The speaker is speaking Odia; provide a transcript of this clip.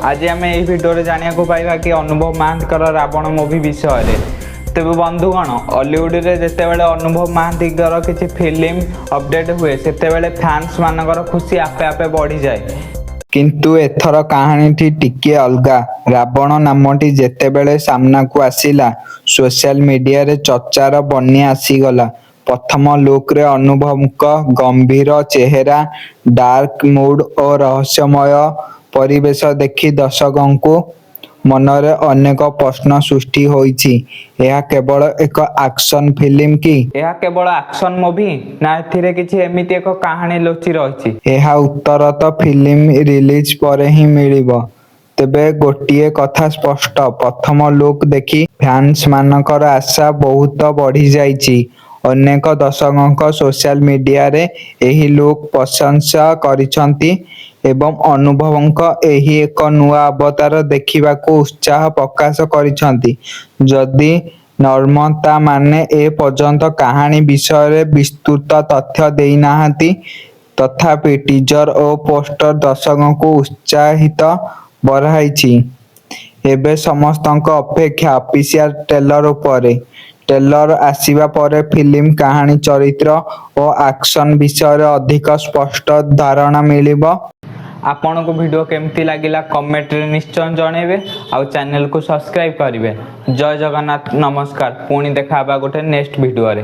ଆଜି ଆମେ ଏହି ଭିଡ଼ିଓରେ ଜାଣିବାକୁ ପାଇବା କି ଅନୁଭବ ମହାନ୍ତିଙ୍କର ରାବଣ ମୁଭି ବିଷୟରେ। ତେବେ ବନ୍ଧୁଗଣ, ଅଲିଉଡ଼ରେ ଯେତେବେଳେ ଅନୁଭବ ମହାନ୍ତିଙ୍କର କିଛି ଫିଲ୍ମ ଅପଡେଟ୍ ହୁଏ, ସେତେବେଳେ ଫ୍ୟାନ୍ସ ମାନଙ୍କର ଖୁସି ଆପେ ଆପେ ବଢ଼ିଯାଏ। କିନ୍ତୁ ଏଥର କାହାଣୀଟି ଟିକିଏ ଅଲଗା। ରାବଣ ନାମଟି ଯେତେବେଳେ ସାମ୍ନାକୁ ଆସିଲା, ସୋସିଆଲ ମିଡିଆରେ ଚର୍ଚ୍ଚାର ବନ୍ୟା ଆସିଗଲା। ପ୍ରଥମ ଲୁକ୍‌ରେ ଅନୁଭବଙ୍କ ଗମ୍ଭୀର ଚେହେରା, ଡାର୍କ ମୁଡ୍ ଓ ରହସ୍ୟମୟ ପରିବେଶ ଦେଖି ଦର୍ଶକଙ୍କ ମନରେ ଅନେକ ପ୍ରଶ୍ନ ସୃଷ୍ଟି ହୋଇଛି। ଏହା କେବଳ ଏକ ଆକ୍ସନ ଫିଲ୍ମ କି? ଏହା କେବଳ ଆକ୍ସନ ମୁଭି ନା ଏଥିରେ କିଛି ଏମିତି ଏକ କାହାଣୀ ଲୁଚି ରହିଛି? ଏହା ଉତ୍ତର ତ ଫିଲ୍ମ ରିଲିଜ ପରେ ହିଁ ମିଳିବ। ତେବେ ଗୋଟିଏ କଥା ସ୍ପଷ୍ଟ, ପ୍ରଥମ ଲୁକ୍ ଦେଖି ଫ୍ୟାନ୍ସମାନଙ୍କର ଆଶା ବହୁତ ବଢ଼ିଯାଇଛି। ଅନେକ ଦର୍ଶକ ସୋସିଆଲ ମିଡିଆରେ ଏହି ଲୁକ୍‌କୁ ପ୍ରଶଂସା କରିଛନ୍ତି ଏବଂ ଅନୁଭବଙ୍କ ଏହି ଏକ ନୂଆ ଅବତାର ଦେଖିବାକୁ ଉତ୍ସାହ ପ୍ରକାଶ କରିଛନ୍ତି। ଯଦିଓ ନିର୍ମାତାମାନେ ଏ ପର୍ଯ୍ୟନ୍ତ କାହାଣୀ ବିଷୟରେ ବିସ୍ତୃତ ତଥ୍ୟ ଦେଇନାହାଁନ୍ତି, ତଥାପି ଟିଜର ଓ ପୋଷ୍ଟର ଦର୍ଶକଙ୍କୁ ଉତ୍ସାହିତ ବଢ଼ାଇଛି। ଏବେ ସମସ୍ତଙ୍କ ଅପେକ୍ଷା ଅଫିସିଆଲ ଟ୍ରେଲର ଉପରେ। ଟ୍ରେଲର ଆସିବା ପରେ ଫିଲ୍ମର କାହାଣୀ, ଚରିତ୍ର ଓ ଆକ୍ସନ ବିଷୟରେ ଅଧିକ ସ୍ପଷ୍ଟ ଧାରଣା ମିଳିବ। ଆପଣଙ୍କୁ ଭିଡ଼ିଓ କେମିତି ଲାଗିଲା, କମେଣ୍ଟରେ ନିଶ୍ଚୟ ଜଣାଇବେ ଆଉ ଚ୍ୟାନେଲକୁ ସବସ୍କ୍ରାଇବ୍ କରିବେ। ଜୟ ଜଗନ୍ନାଥ, ନମସ୍କାର। ପୁଣି ଦେଖା ହେବା ଗୋଟେ ନେକ୍ସଟ ଭିଡ଼ିଓରେ।